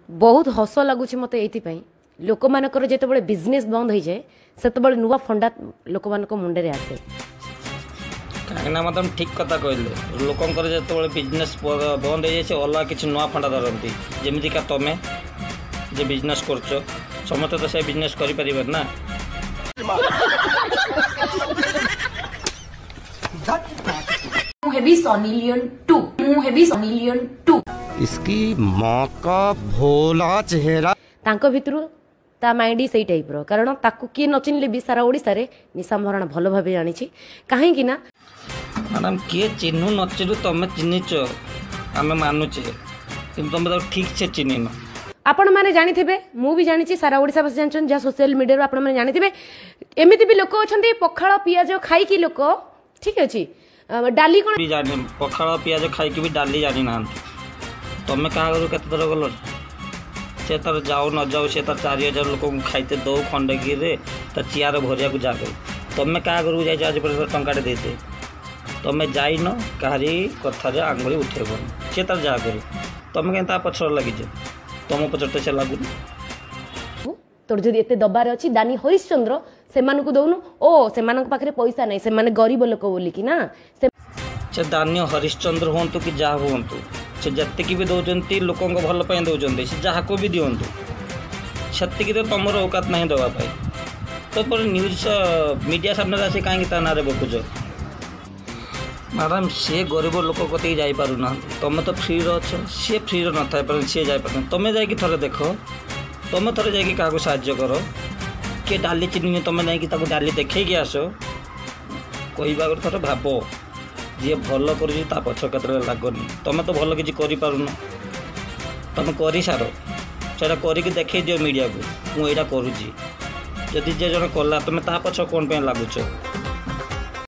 ବହୁତ ହସ ଲାଗୁଛି ମୋତେ ଏଇଥିପାଇଁ, ଲୋକମାନଙ୍କର ଯେତେବେଳେ ବିଜନେସ୍ ବନ୍ଦ ହେଇଯାଏ ସେତେବେଳେ ନୂଆ ଫଣ୍ଡା ଲୋକମାନଙ୍କ ମୁଣ୍ଡରେ ଆସେ। କାହିଁକିନା ମ୍ୟାଡ଼ାମ୍ ଠିକ୍ କଥା କହିଲେ, ଲୋକଙ୍କର ଯେତେବେଳେ ବିଜନେସ୍ ବନ୍ଦ ହେଇଯାଏ ସେ ଅଲଗା କିଛି ନୂଆ ଫଣ୍ଡା ଧରନ୍ତି। ଯେମିତିକା ତମେ ଯେ ବିଜନେସ୍ କରୁଛ, ସମସ୍ତେ ତ ସେ ବିଜନେସ୍ କରିପାରିବେନି ନା। ମୁଁ ହେବି ସନି ଲିଓନ 2, ମୁଁ ହେବି ସନି ଲିଓନ 2। इसकी माँ का भोला चेहरा। ତାଙ୍କ ଭିତରୁ ତା ମାଇଣ୍ଡ ସେଇ ଟାଇପ୍ର, କାରଣ ତାକୁ କିଏ ନ ଚିହ୍ନିଲେ ବି ସାରା ଓଡ଼ିଶାରେ ନିଶା ମହାରଣା ଭଲ ଭାବେ ଜାଣିଛି। କାହିଁକି ନା ମ୍ୟାଡ଼ାମ୍, କିଏ ଚିହ୍ନୁ ନ ଚିହ୍ନୁ ତମେ ଚିହ୍ନିଛ ଆମେ ମାନୁଛେ, କିନ୍ତୁ ତମେ ତାକୁ ଠିକ୍ ସେ ଚିହ୍ନିନ। ଆପଣମାନେ ଜାଣିଥିବେ, ମୁଁ ବି ଜାଣିଛି, ସାରା ଓଡ଼ିଶାବାସୀ ଜାଣିଛନ୍ତି, ଯାହା ସୋସିଆଲ ମିଡ଼ିଆରୁ ଆପଣମାନେ ଜାଣିଥିବେ। ଏମିତି ବି ଲୋକ ଅଛନ୍ତି ପଖାଳ ପିଆଜ ଖାଇକି ଲୋକ, ଠିକ୍ ଅଛି, ଡାଲି କ'ଣ ବି ଜାଣି, ପଖାଳ ପିଆଜ ଖାଇକି ବି ଡାଲି ଜାଣିନାହାନ୍ତି। ତମେ କାହା ଘରକୁ କେତେ ଥର ଗଲଣି? ସେ ତାର ଯାଉ ନ ଯାଉ, ସେ ତାର 4000 ଲୋକଙ୍କୁ ଖାଇତେ ଦଉ ଖଣ୍ଡଗିରିରେ, ତା ଚେୟାର ଭରିବାକୁ ଯାହା କରୁ। ତମେ କାହା ଘରକୁ ଯାଇଛ ଆଜି ପର୍ଯ୍ୟନ୍ତ ଟଙ୍କାଟେ ଦେଇତେ? ତମେ ଯାଇନ, କାହାରି କଥାରେ ଆଙ୍ଗୁଳି ଉଠେଇବନି। ସେ ତାର ଯାହା କରୁ, ତମେ କାହିଁ ତା ପଛରେ ଲାଗିଛ? ତମ ପଛରେ ତ ସେ ଲାଗୁନି। ତୋର ଯଦି ଏତେ ଦବାର ଅଛି ଦାନୀ ହରିଶ୍ଚନ୍ଦ୍ର ସେମାନଙ୍କୁ ଦଉନୁ। ଓ ସେମାନଙ୍କ ପାଖରେ ପଇସା ନାହିଁ, ସେମାନେ ଗରିବ ଲୋକ ବୋଲିକି ନା। ସେ ଦାନୀ ହରିଶ୍ଚନ୍ଦ୍ର ହୁଅନ୍ତୁ କି ଯାହା ହୁଅନ୍ତୁ, ସେ ଯେତିକି ବି ଦେଉଛନ୍ତି ଲୋକଙ୍କ ଭଲ ପାଇଁ ଦେଉଛନ୍ତି। ସେ ଯାହାକୁ ବି ଦିଅନ୍ତୁ, ସେତିକି ତ ତମର ଔକାତ ନାହିଁ ଦେବା ପାଇଁ। ତ ପରେ ନ୍ୟୁଜ୍ ମିଡ଼ିଆ ସାମ୍ନାରେ ଆସି କାହିଁକି ତା ନାଁରେ ବକୁଛ? ମ୍ୟାଡ଼ାମ୍, ସିଏ ଗରିବ ଲୋକ କତିକି ଯାଇପାରୁନାହାନ୍ତି, ତମେ ତ ଫ୍ରିରେ ଅଛ। ସିଏ ଫ୍ରିରେ ନଥାଇପାରନ୍ତି, ସିଏ ଯାଇପାରୁନାହାନ୍ତି, ତମେ ଯାଇକି ଥରେ ଦେଖ। ତମେ ଥରେ ଯାଇକି କାହାକୁ ସାହାଯ୍ୟ କର। କିଏ ଡାଲି ଚିହ୍ନିନି, ତମେ ଯାଇକି ତାକୁ ଡାଲି ଦେଖେଇକି ଆସ। କହିବା ଆଗରୁ ଥରେ ଭାବ। ଯିଏ ଭଲ କରୁଛି ତା ପଛ କ୍ଷେତ୍ରରେ ଲାଗନି। ତମେ ତ ଭଲ କିଛି କରିପାରୁନ, ତମେ କରିସାର, ସେଇଟା କରିକି ଦେଖେଇ ଦିଅ ମିଡ଼ିଆକୁ, ମୁଁ ଏଇଟା କରୁଛି। ଯଦି ଯିଏ ଜଣେ କଲା, ତମେ ତା ପଛ କ'ଣ ପାଇଁ ଲାଗୁଛ?